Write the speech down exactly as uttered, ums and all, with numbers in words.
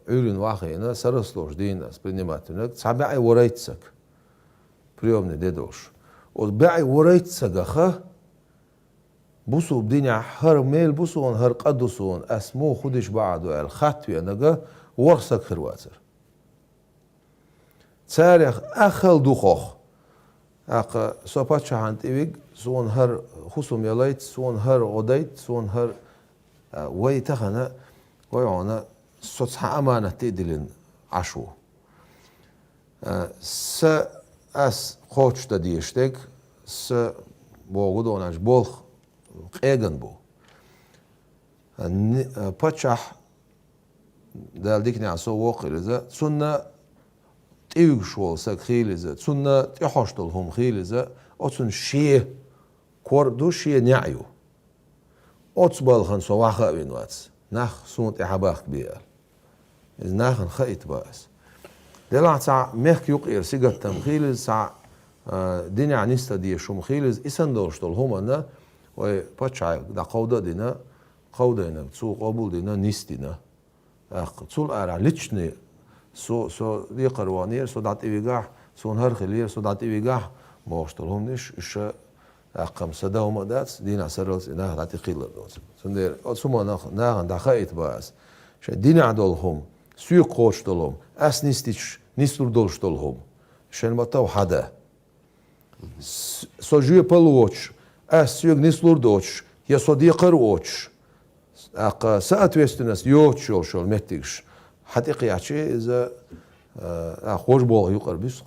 Ӏуьйрин вахийна, сарралц долуш дийна ас принимать винарг, цхьа бӀе ворхӀ саг. Приёмный де долуш. Оцу бӀе ворхӀ сагаха бусулба динехь хӀара мел бу суна, хӀара къа ду суна, ас муха хӀун деш бакъ ду аьлла хатта веанарг ворхӀ саг хир вацара. Царех аххал дукхох. ТӀаккха со паччахьан тӀе вига, суна хӀара хӀусам ялайта, суна хӀара гӀо дайта, суна хӀара, а, вай тахана, вай хьуна, со цхьа аманат тӀе а диллина Ӏаш ву. А, са, ас кхочушдан дезаш дерг, са боху донач болх къеган бу. А, ни-, а, паччахь Дала диканехь со воккхур иза, цунна тӀевигаш волу саг хийла иза, цунна тӀехьош долу хӀума хийла иза, оцунна шен кор ду, шен неӀ ю. Оцу балхана со ваха а вина вац, нах суна тӀе хьабахка бе аьлла. Иза нахана хаийта бан ас. Делахь цхьа мехка юкъера сингаттам хийла иза, цхьа, а, динехь нисдан дезаш хӀума хийла иза, и санна долуш долу хӀуманна вай паччахье дӀакховда а дина, кховдайнарг цо къобал а дина, нисдина. ТӀаккха цул арахь личный, со, со декхар ваханера, со дӀатӀевигахь, суна хӀара хилера, со дӀатӀевигахь, бохуш долу хӀуманаш, иша, тӀаккха-м сан дан хӀума а дац, дийнахь сарралц и нах дӀатӀекхийлар доцург. Цундела оцу хӀуманах нахана дӀахаийта бан ас. Шайн динехь долу хӀума, соьга кхочуш долу хӀума, ас нисдича, нислур долуш долу хӀума, шайн ма-тов хьада. С-, со жоьпалла воцуш, ас соьга нислур доцуш, я со декхар а воцуш, тӀаккха соответственность йоцуш йолуш йолу меттигаш хьан тӀекхечи иза, а, а, хож болу юкъара буьсу,